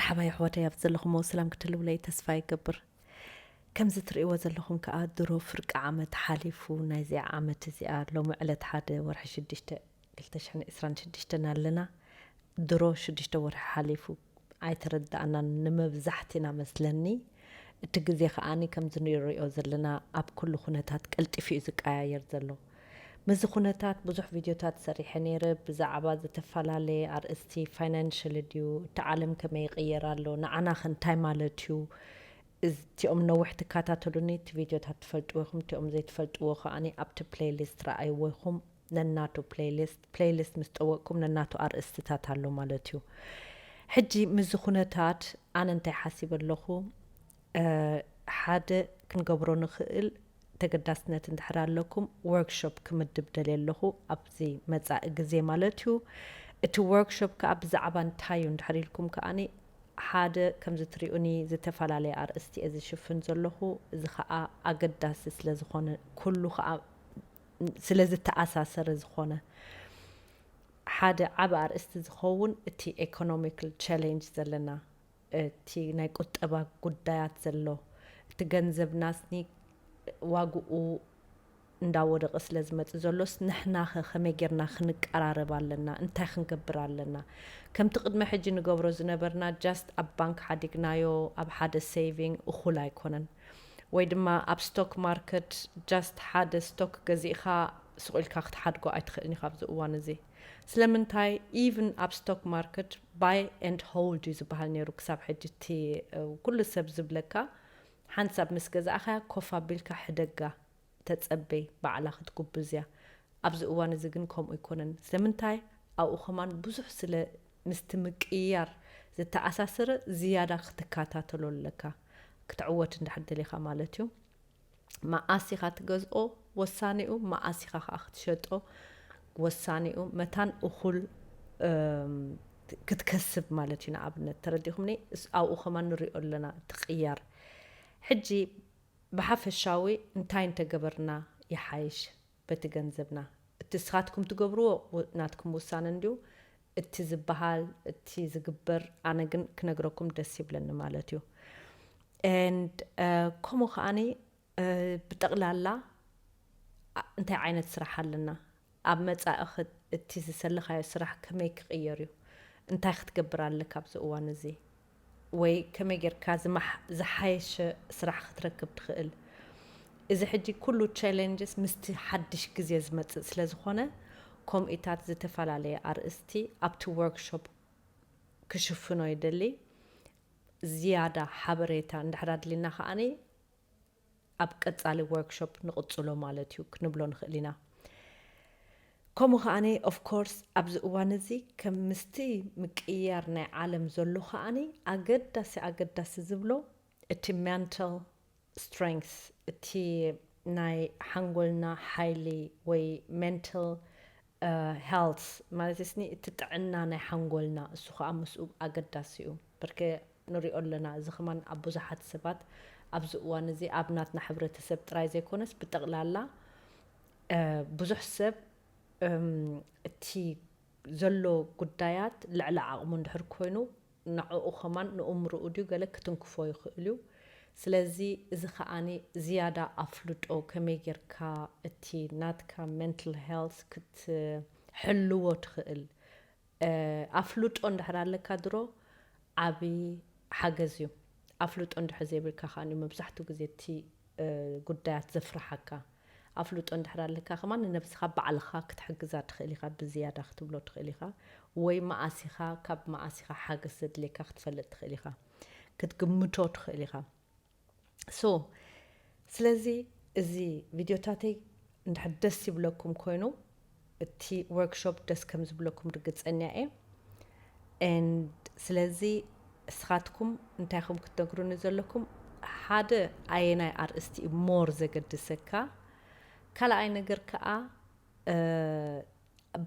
ሓባይ ኣሕዋተይ ኣብ ዘለኹሞ ሰላም ክትህልውለይ ተስፋ ይገብር። ከምዚ ትርእይዎ ዘለኹም ከኣ ድሮ ፍርቂ ዓመት ሓሊፉ ናይዚኣ ዓመት እዚኣ ሎሚ ዕለት ሓደ ወርሒ ሽዱሽተ ክልተ ሽሕን ዕስራን ሽዱሽተን ኣለና። ድሮ ሽዱሽተ ወርሒ ሓሊፉ ኣይተረዳእናን ንመብዛሕቲና መስለኒ። እቲ ግዜ ከኣኒ ከምዚ ንሪኦ ዘለና ኣብ ኩሉ ኩነታት ቀልጢፉ እዩ ዝቀያየር ዘሎ። ምስዚ ኩነታት ብዙሕ ቪድዮታት ሰሪሐ ነይረ። ብዛዕባ ዝተፈላለየ ኣርእስቲ፣ ፋይናንሽል ድዩ፣ እቲ ዓለም ከመይ ይቕየር ኣሎ፣ ንዓናኸ እንታይ ማለት እዩ? እቲኦም ነዊሕ ትከታተሉኒ እቲ ቪድዮታት ትፈልጥዎ ኢኹም፣ እቲኦም ዘይትፈልጥዎ ከኣኒ ኣብቲ ፕሌይሊስት ረኣይዎ ኢኹም። ነናቱ ፕሌይሊስት፣ ፕሌይሊስት ምስ ጠወቅኩም ነናቱ ኣርእስትታት ኣሎ ማለት እዩ። ሕጂ ምስዚ ኩነታት ኣነ እንታይ ሓሲበ ኣለኹ? ሓደ ክንገብሮ ንኽእል ተገዳስነት እንድሕር ኣለኩም ወርክሾፕ ክምድብ ደልየ ኣለኹ ኣብዚ መጻኢ ግዜ ማለት እዩ። እቲ ወርክሾፕ ከኣ ብዛዕባ እንታይ እዩ እንድሕር ኢልኩም ከኣኒ ሓደ ከምዚ ትሪኡኒ ዝተፈላለየ ኣርእስቲ እየ ዝሽፍን ዘለኹ። እዚ ከኣ ኣገዳሲ ስለ ዝኾነ ኩሉ ከኣ ስለ ዝተኣሳሰረ ዝኾነ ሓደ ዓቢ ኣርእስቲ ዝኸውን እቲ ኤኮኖሚካል ቻሌንጅ ዘለና እቲ ናይ ቁጠባ ጉዳያት ዘሎ እቲ ገንዘብናስኒ ዋግኡ እንዳወደቐ ስለ ዝመጽእ ዘሎስ ንሕናኸ ከመይ ጌርና ክንቀራረብ ኣለና? እንታይ ክንገብር ኣለና? ከምቲ ቅድሚ ሕጂ ንገብሮ ዝነበርና ጃስት ኣብ ባንክ ሓዲግናዮ ኣብ ሓደ ሴቪንግ እኹል ኣይኮነን። ወይ ድማ ኣብ ስቶክ ማርከት ጃስት ሓደ ስቶክ ገዚእኻ ስቕ ኢልካ ክትሓድጎ ኣይትኽእልን ኢኻ ኣብዚ እዋን እዚ። ስለምንታይ ኢቭን ኣብ ስቶክ ማርከት ባይ ኤንድ ሆልድ እዩ ዝበሃል ነይሩ ክሳብ ሕጂ እቲ ኩሉ ሰብ ዝብለካ ሓንሳብ ምስ ገዛእኻያ ኮፍ ኣቢልካ ሕደጋ ተጸበይ ባዕላ ክትጉብዝ እያ። ኣብዚ እዋን እዚ ግን ከምኡ ኣይኮነን። ስለምንታይ ኣብኡ ከማን ብዙሕ ስለ ምስቲ ምቅይያር ዝተኣሳሰረ ዝያዳ ክትከታተሎ ኣለካ ክትዕወት እንድሕር ደሊኻ ማለት እዩ። መኣስ ኢኻ ትገዝኦ ወሳኒኡ፣ መኣስ ኢኻ ከዓ ክትሸጦ ወሳኒኡ። መታን እኹል ክትከስብ ማለት እዩ። ንኣብነት ተረዲኹምኒ ኣብኡ ከማን ንሪኦ ኣለና እቲ ቅያር። ሕጂ ብሓፈሻዊ እንታይ እንተገበርና ይሓይሽ በቲ ገንዘብና? እቲ ንስኻትኩም ትገብርዎ ናትኩም ውሳነ እንድዩ። እቲ ዝበሃል እቲ ዝግበር ኣነ ግን ክነግረኩም ደስ ይብለኒ ማለት እዩ። And ከምኡ ከዓኒ ብጠቕላላ እንታይ ዓይነት ስራሕ ኣለና? ኣብ መጻኢ እቲ ዝሰለኻዮ ስራሕ ከመይ ክቕየር እዩ? እንታይ ክትገብር ኣለካ ኣብዚ እዋን እዚ? ወይ ከመይ ጌርካ ዝሓየሸ ስራሕ ክትረክብ ትኽእል? እዚ ሕጂ ኩሉ ቻሌንጅስ ምስቲ ሓድሽ ግዜ ዝመጽእ ስለ ዝኾነ ከምኡታት ዝተፈላለየ ኣርእስቲ ኣብቲ ወርክሾፕ ክሽፍኖ ይደሊ። ዝያዳ ሓበሬታ እንድሕር ኣድልና ከዓኒ ኣብ ቀጻሊ ወርክሾፕ ንቕጽሎ ማለት እዩ ክንብሎ ንኽእል ኢና። ከምኡ ከዓኒ ኦፍኮርስ ኣብዚ እዋን እዚ ከም ምስቲ ምቅይያር ናይ ዓለም ዘሎ ከዓኒ ኣገዳሲ ኣገዳሲ ዝብሎ እቲ ሜንታል ስትሬንግስ እቲ ናይ ሓንጎልና ሓይሊ ወይ ሜንታል ሄልት ማለት ስኒ እቲ ጥዕና ናይ ሓንጎልና እሱ ከዓ ምስኡ ኣገዳሲ እዩ። ብርክ ንሪኦ ኣለና። እዚ ከማን ኣብ ብዙሓት ሰባት ኣብዚ እዋን እዚ ኣብ ናትና ሕብረተሰብ ጥራይ ዘይኮነስ ብጠቕላላ ብዙሕ ሰብ እቲ ዘሎ ጉዳያት ልዕሊ ዓቕሙ እንድሕር ኮይኑ ንዕኡ ከማን ንእምርኡ ድዩ ገለ ክትንክፎ ይኽእል እዩ። ስለዚ እዚ ከዓኒ ዝያዳ ኣፍልጦ ከመይ ጌርካ እቲ ናትካ ሜንታል ሄልት ክትሕልዎ ትኽእል ኣፍልጦ እንድሕር ኣለካ ድሮ ዓብዪ ሓገዝ እዩ። ኣፍልጦ እንድሕር ዘይብልካ ከዓኒ መብዛሕትኡ ግዜ እቲ ጉዳያት ዘፍርሓካ። ኣፍልጦ እንድሕር ኣለካ ከማን ንነብስኻ ባዕልኻ ክትሕግዛ ትኽእል ኢኻ፣ ብዝያዳ ክትብሎ ትኽእል ኢኻ። ወይ መኣስ ኢኻ፣ ካብ መኣስ ኢኻ ሓገዝ ዘድልየካ ክትፈልጥ ትኽእል ኢኻ። ክትግምቶ ትኽእል ኢኻ። ሶ ስለዚ እዚ ቪድዮታተይ እንድሕር ደስ ይብለኩም ኮይኑ እቲ ወርክሾፕ ደስ ከም ዝብለኩም ርግጸኛ እየ። And ስለዚ እስኻትኩም እንታይ ኢኹም ክትነግሩኒ ዘለኩም? ሓደ ኣየናይ ኣርእስቲ እዩ ሞር ዘገድሰካ? ካልኣይ ነገር ከኣ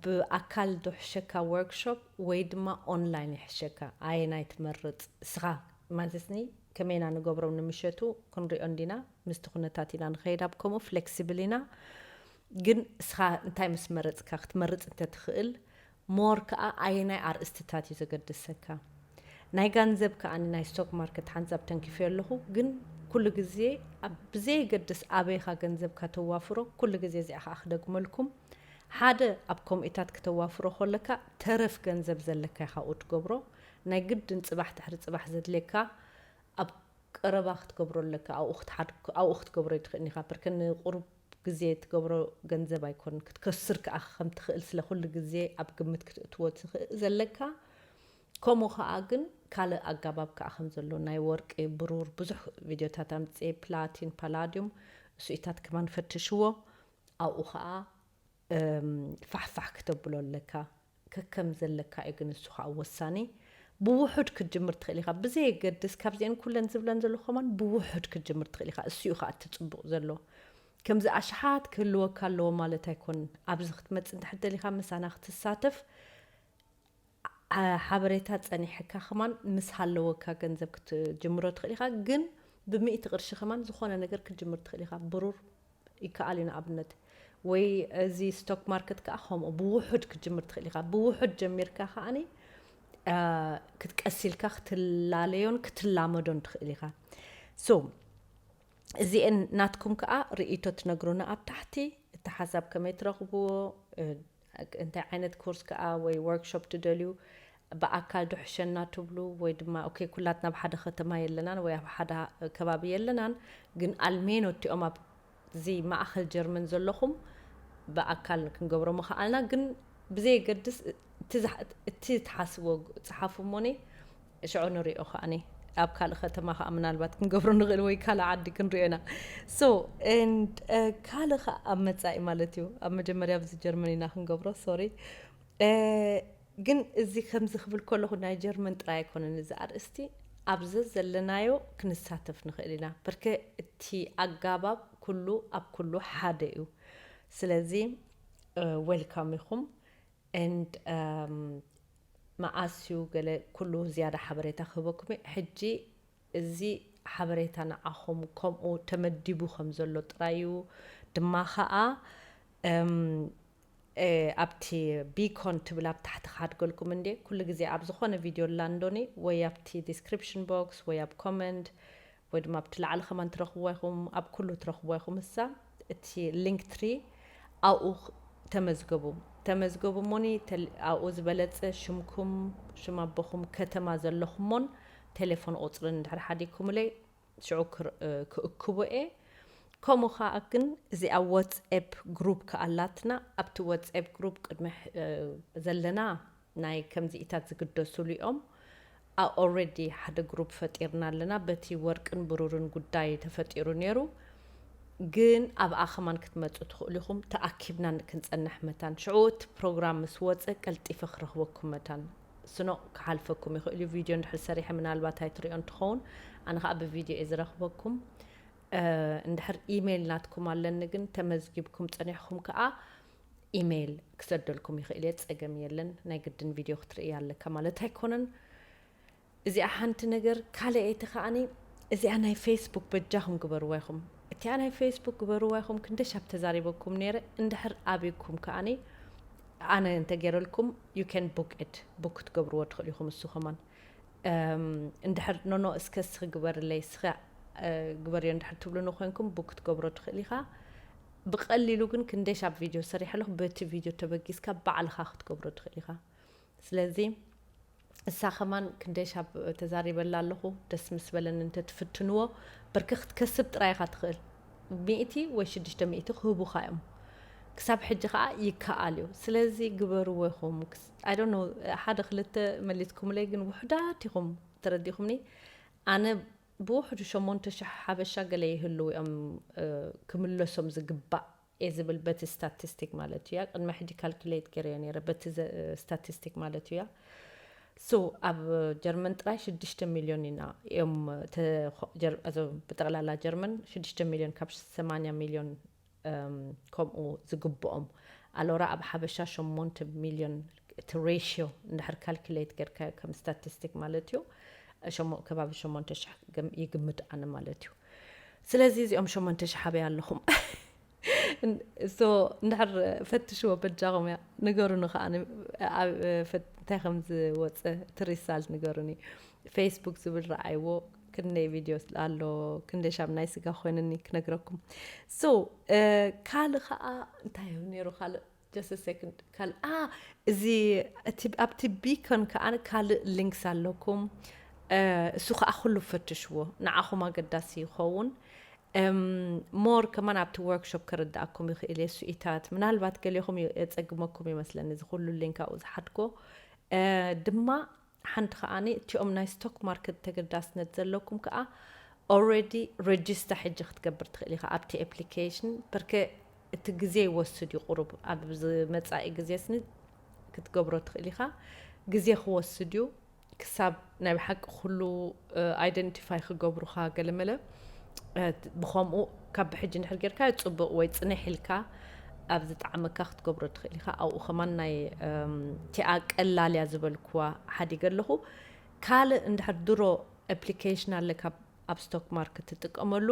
ብኣካል ዶ ሕሸካ ወርክሾፕ ወይ ድማ ኦንላይን ይሕሸካ? ኣየናይ ትመርጽ እስኻ? ማለትኒ ከመይና ንገብሮም ንምሸቱ ክንሪኦ እንዲና ምስቲ ኩነታት ኢና ንኸይድ ኣብ ከምኡ ፍሌክሲብል ኢና። ግን እስኻ እንታይ ምስ መረጽካ ክትመርጽ እንተትኽእል ሞር ከኣ ኣየናይ ኣርእስትታት እዩ ዘገድሰካ? ናይ ጋንዘብ ከኣ ናይ ስቶክ ማርኬት ሓንሳብ ተንኪፈዮ ኣለኹ፣ ግን ኩሉ ግዜ ኣብ ብዘየገድስ ኣበይኻ ገንዘብካ ተዋፍሮ፣ ኩሉ ግዜ እዚኣ ከኣ ክደግመልኩም፣ ሓደ ኣብ ኮምኢታት ክተዋፍሮ ከለካ ተረፍ ገንዘብ ዘለካ ኢኻ ኣብኡ ትገብሮ። ናይ ግድን ጽባሕ ድሕሪ ጽባሕ ዘድልየካ ኣብ ቀረባ ክትገብሮ ኣለካ፣ ኣብኡ ክትሓድ-፣ ኣብኡ ክትገብሮ ኣይትኽእልን ኢኻ። ብርክ ንቁሩብ ግዜ ትገብሮ ገንዘብ ኣይኮን፣ ክትከስር ከኣ ከም ትኽእል ስለ ኩሉ ግዜ ኣብ ግምት ክትእትዎ ትኽእል ዘለካ። ከምኡ ከኣ ግን ካልእ ኣጋባብ ከኣ ከም ዘሎ ናይ ወርቂ፣ ብሩር፣ ብዙሕ ቪድዮታት ኣምጽኤ፣ ፕላቲን፣ ፓላዲዩም፣ እሱኢታት ከማን ፈትሽዎ። ኣብኡ ከኣ፣ እም፣ ፋሕፋሕ ክተብሎ ኣለካ። ከከም ዘለካ እዩ ግን እሱ ከኣ ወሳኒ። ብውሑድ ክትጅምር ትኽእል ኢኻ። ብዘየገድስ ካብዚአን ኩለን ዝብለን ዘለኹ ከማን ብውሑድ ክትጅምር ትኽእል ኢኻ። እሱ እዩ ከኣ እቲ ጽቡቕ ዘሎ። ከምዚ ኣሽሓት ክህልወካ ኣለዎ ማለት ኣይኮን። ኣብዚ ክትመጽእ እንድሕር ደሊኻ ምሳና ክትሳተፍ፣ ኣ-፣ ሓበሬታ ጸኒሕካ ከማን ምስ ሃለወካ ገንዘብ ክትጅምሮ ትኽእል ኢኻ። ግን ብሚእቲ ቅርሺ ከማን ዝኾነ ነገር ክትጅምር ትኽእል ኢኻ። ብሩር ይከኣል እዩ ንኣብነት። ወይ እዚ ስቶክ ማርኬት ከኣ ከምኡ ብውሑድ ክትጅምር ትኽእል ኢኻ። ብውሑድ ጀሚርካ ከኣኒ፣ አ፣ ክትቀስ ኢልካ ክትላለዮን ክትላመዶን ትኽእል ኢኻ። So፣ እዚኤን ናትኩም ከኣ ርእይቶ ትነግሩና ኣብ ታሕቲ። እቲ ሓሳብ ከመይ ትረኽብዎ፣ እ፣ እንታይ ዓይነት ኮርስ ከኣ ወይ ወርክሾፕ ትደልዩ፣ ብኣካል ዶ ሕሸና ትብሉ ወይ ድማ፣ ኦኬ፣ ኩላትና ኣብ ሓደ ከተማ የለናን ወይ ኣብ ሓደ ከባቢ የለናን፣ ግን ኣልሜኖ እቲኦም ኣብዚ ማእከል ጀርመን ዘለኹም ብኣካል ክንገብሮ ምኸኣልና፣ ግን ብዘየገድስ እቲ ዝሓ-፣ እቲ ትሓስብዎ ጸሓፉ እሞኒ፣ ሽዑ ንሪኦ ከኣኒ። ኣብ ካልእ ከተማ ከኣ ምናልባት ክንገብሮ ንኽእል ወይ ካልእ ዓዲ ክንሪኦ ኢና። So፣ and፣ እ፣ ካልእ ከኣ ኣብ መጻኢ ማለት እዩ። ኣብ መጀመርያ ኣብዚ ጀርመን ኢና ክንገብሮ፣ ሶሪ። እ፣ ግን እዚ ከምዚ ክብል ከለኹ ናይ ጀርመን ጥራይ ኣይኮነን እዚ ኣርእስቲ። ኣብ ዘዘለናዮ ክንሳተፍ ንኽእል ኢና። ብርክ እቲ ኣጋባብ ኩሉ ኣብ ኩሉ ሓደ እዩ። ስለዚ፣ እ፣ ዌልካም ኢኹም። And፣ እም፣ መኣስ እዩ ገለ ኩሉ ዝያዳ ሓበሬታ ክህበኩም እየ። ሕጂ እዚ ሓበሬታ ንዓኹም ከምኡ ተመዲቡ ከም ዘሎ ጥራይ እዩ። ድማ ኸኣ፣ እም፣ እ፣ ኣብቲ ቢኮን ትብል ኣብ ታሕቲ ክሓድገልኩም እንዴ፣ ኩሉ ግዜ ኣብ ዝኾነ ቪድዮ ላንዶኒ ወይ ኣብቲ ዲስክሪፕሽን ቦክስ ወይ ኣብ ኮመንት ወይ ድማ ኣብቲ ላዕሊ ከማን ትረኽብዋ ኢኹም፣ ኣብ ኩሉ ትረኽብዋ ኢኹም። እሳ እቲ ሊንክ ትሪ ኣብኡ ኽ-፣ ተመዝገቡ። ተመዝገቡ እሞኒ ተል-፣ ኣብኡ ዝበለጸ ሽምኩም፣ ሽም ኣቦኹም፣ ከተማ ዘለኹሞን ቴሌፎን ቁጽርን እንድሕር ሓዲግኩምለይ ሽዑ ክር-፣ እ፣ ክእክቦ እየ። ከምኡ ከኣ ግን እዚኣ ዋትስኤፕ ግሩፕ ከኣ ኣላትና። ኣብቲ ዋትስኤፕ ግሩፕ ቅድሚ ሕ-፣ እ፣ ዘለና ናይ ከምዚኢታት ዝግደሱሉ እዮም። ኣብ ኦልሬዲ ሓደ ግሩፕ ፈጢርና ኣለና። በቲ ወርቅን ብሩርን ጉዳይ ተፈጢሩ ነይሩ። ግን ኣብኣ ከማን ክትመጹ ትኽእሉ ኢኹም። ተኣኪብና ክንጸንሕ መታን። ሽዑ እቲ ፕሮግራም ምስ ወጸ ቀልጢፈ ክረኽበኩም መታን። ስኖ ክሓልፈኩም ይኽእል እዩ። ቪድዮ እንድሕር ሰሪሐ ምናልባት ኣይትሪኦን ትኸውን። ኣነ ከኣ ብቪድዮ እየ ዝረኽበኩም። እ፣ እንድሕር ኢሜይል ናትኩም ኣለኒ ግን ተመዝጊብኩም ጸኒሕኩም ከኣ ኢሜይል ክሰደልኩም ይኽእል እየ። ጸገም የለን። ናይ ግድን ቪድዮ ክትርእያ ኣለካ ማለት ኣይኮነን። እዚኣ ሓንቲ ነገር። ካልኣይቲ ከኣኒ እዚኣ ናይ ፌስቡክ በጃኹም ግበርዋ ኢኹም። እቲኣ ናይ ፌስቡክ ግበርዋ ኢኹም። ክንደይ ሻብ ተዛሪበኩም ነይረ። እንድሕር ኣብይኩም ከኣኒ ኣነ እንተገይረልኩም you can book it፣ ቡክ ክትገብርዎ ትኽእሉ ኢኹም። እሱ ከማን፣ እም፣ እንድሕር ኖኖ እስከ እስኺ ግበርለይ፣ እስኺ፣ እ፣ ግበርዮ እንድሕር ትብሉኒ ኮይንኩም ቡክ ክትገብሮ ትኽእል ኢኻ። ብቐሊሉ ግን ክንደይ ሻብ ቪድዮ ሰሪሐ ኣለኹ፣ በቲ ቪድዮ ተበጊስካ ባዕልኻ ክትገብሮ ትኽእል ኢኻ። ስለዚ እሳ ከማን ክንደይ ሻብ ተዛሪበላ ኣለኹ፣ ደስ ምስ በለኒ እንተትፍትንዎ፣ ብርክ ክትከስብ ጥራይ ኢኻ ትኽእል። ሚእቲ ወይ ሽዱሽተ ሚእቲ ክህቡኻ እዮም። ክሳብ ሕጂ ኸኣ ይከኣል እዩ። ስለዚ ግበርዎ ኢኹም። ክስ-፣ I don't know፣ ሓደ ክልተ መሊስኩምለይ፣ ግን ውሑዳት ኢኹም፣ ተረዲኹምኒ። ኣነ ብውሕዱ ሸሞንተ ሽሕ ሓበሻ ገለ ይህልው እዮም፣ እ፣ ክምለሶም ዝግባእ እየ ዝብል በቲ ስታቲስቲክ ማለት እያ። ቅድሚ ሕጂ ካልኩሌት ገይረዮ ነይረ በቲ ዘ-፣ ስታቲስቲክ ማለት እያ። ሶ ኣብ ጀርመን ጥራይ ሽዱሽተ ሚልዮን ኢና እዮም ተ-፣ ጀር-፣ እዞም ብጠቕላላ ጀርመን ሽዱሽተ ሚልዮን ካብ ሰማንያ ሚልዮን፣ እም፣ ከምኡ ዝግብኦም። ኣሎራ ኣብ ሓበሻ ሸሞንተ ሚልዮን፣ እቲ ሬሽዮ እንድሕር ካልኩሌት ጌርካዮ ከም ስታቲስቲክ ማለት እዩ፣ ሸሞ-፣ ከባቢ ሸሞንተ ሽሕ ገም-፣ ይግምት ኣነ ማለት እዩ። ስለዚ እዚኦም ሸሞንተ ሽሕ ኣበይ ኣለኹም? ሶ እንድሕር ፈትሽዎ በጃኹም እያ፣ ንገሩኒ ከኣ ን-፣ ኣብ ፈት-፣ እንታይ ከም ዝወፀ እቲ ሪሳልት ንገሩኒ። ፌስቡክ ዝብል ረኣይዎ ክንደይ ቪድዮ ኣሎ፣ ክንደይ ሻም ናይ ስጋ ኮይንኒ ክነግረኩም። So ካልእ ከዓ እንታይ እዩ ነይሩ? ካልእ just a second፣ ካልእ ኣ እዚ እቲ ኣብቲ ቢኮን ከዓ ካልእ ሊንክስ ኣለኩም። እሱ ከዓ ኩሉ ፈትሽዎ፣ ንዓኹም ኣገዳሲ ይኸውን። ሞር ከማን ኣብቲ ወርክሾፕ ክርድኣኩም ይኽእል እየ። ስኢታት ምናልባት ገሌኹም የፀግመኩም ይመስለኒ፣ እዚ ኩሉ ሊንክ ኣብኡ ዝሓድኮ ድማ ሓንቲ ከዓኒ እቲኦም ናይ ስቶክ ማርኬት ተገዳስነት ዘለኩም ከዓ ኦረዲ ረጅስታ ሕጂ ክትገብር ትኽእል ኢኻ ኣብቲ ኣፕሊኬሽን። በርከ እቲ ግዜ ይወስድ እዩ፣ ቁሩብ ኣብ ዝመፃኢ ግዜ ስኒ ክትገብሮ ትኽእል ኢኻ። ግዜ ክወስድ እዩ ክሳብ ናይ ብሓቂ ኩሉ ኣይደንቲፋይ ክገብሩኻ ገለመለ። ብኸምኡ ካብ ብሕጂ ንድሕር ጌርካ ጽቡቕ ወይ ጽንሕ ኢልካ ኣብ ዝጠዓመካ ክትገብሮ ትኽእል ኢኻ። ኣብኡ ከማን ናይ እቲኣ ቀላል እያ ዝበልክዋ ሓዲገ ኣለኹ። ካልእ እንድሕር ድሮ ኣፕሊኬሽን ኣለካ ኣብ ስቶክ ማርኬት ትጥቀመሉ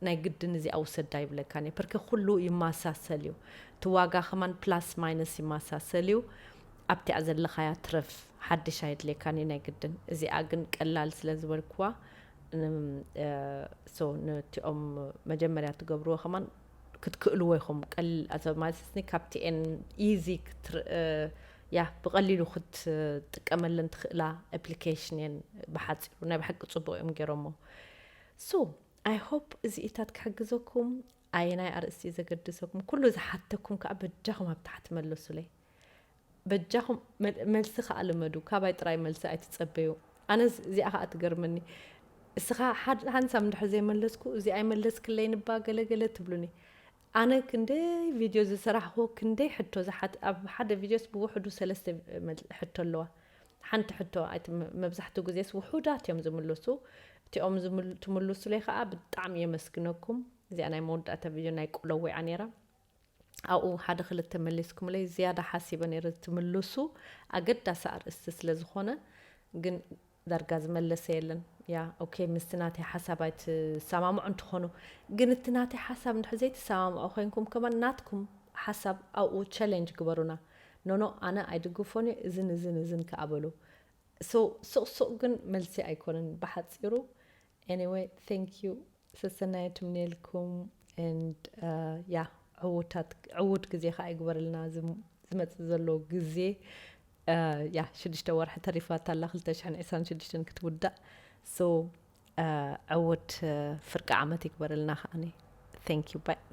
ናይ ግድን እዚኣ ውሰዳ ይብለካን እየ። ፐርከ ኩሉ ይመሳሰል እዩ። እቲ ዋጋ ከማን ፕላስ ማይነስ ይመሳሰል እዩ። ኣብቲኣ ዘለኻያ ትረፍ፣ ሓድሽ ኣይድልየካን እዩ ናይ ግድን። እዚኣ ግን ቀላል ስለ ዝበልክዋ ሶ ነቲኦም መጀመርያ ትገብርዎ ከማን ክትክእልዎ ኢኹም። ቀል ማለት ካብቲኤን ኢዚ ያ ብቐሊሉ ክትጥቀመለን ትኽእላ ኣፕሊኬሽን እየን። ብሓፂሩ ናይ ብሓቂ ፅቡቅ እዮም ገይሮሞ። ሶ ኣይ ሆፕ እዚኢታት ክሕግዘኩም። ኣየናይ ኣርእስቲ እዩ ዘገድሰኩም? ኩሉ ዝሓተኩም ከዓ በጃኹም ኣብ ታሕቲ መለሱለይ። በጃኹም መል- መልሲ ከዓ ልመዱ። ካባይ ጥራይ መልሲ ኣይትፀበዩ። ኣነ እዚኣ ከዓ ትገርመኒ። እስኻ ሓድ- ሓንሳብ እንድሕር ዘይመለስኩ እዚ ኣይመለስክለይ ንባ ገለገለ ትብሉኒ። ኣነ ክንደይ ቪድዮ ዝሰራሕኩ ክንደይ ሕቶ ዝሓት ኣብ ሓደ ቪድዮስ ብውሕዱ ሰለስተ መል- ሕቶ ኣለዋ። ሓንቲ ሕቶ ኣይት- መብዛሕትኡ ግዜስ ውሑዳት እዮም ዝምልሱ። እቲኦም ዝምል- ትምልሱለይ ከዓ ብጣዕሚ የመስግነኩም። እዚኣ ናይ መወዳእታ ቪድዮ ናይ ቁለዊዓ ነይራ። ኣብኡ ሓደ ክልተ መሊስኩምለይ ዝያዳ ሓሲበ ነይረ ትምልሱ ኣገዳሲ ኣርእስቲ ስለ ዝኾነ። ግን ዳርጋ ዝመለሰ የለን። ያ ኦኬ፣ ምስቲ ናተይ ሓሳብ ኣይትሰማምዑ እንትኾኑ ግን እቲ ናተይ ሓሳብ እንድሕር ዘይትሰማምዑ ኮይንኩም ከማን ናትኩም ሓሳብ ኣብኡ ቻሌንጅ ግበሩና። ኖኖ ኣነ ኣይድግፎን እየ እዝን እዝን እዝን ከኣ በሉ። ሶ ሱቕ ሱቕ ግን መልሲ ኣይኮነን ብሓፂሩ። Anyway, thank you። ሰሰናይ ትምነየልኩም and ያ ዕውታት ዕውት ግዜ ከዓ ይግበረልና። ዝም- ዝመፅእ ዘሎ ግዜ ያ ሽዱሽተ ወርሒ ተሪፋታ ኣላ ክልተ ሽሕን ዕስራን ሽዱሽተን ክትውዳእ። So ዕውት ፍርቂ ዓመት ይግበረልና ከዓኒ። Thank you, bye።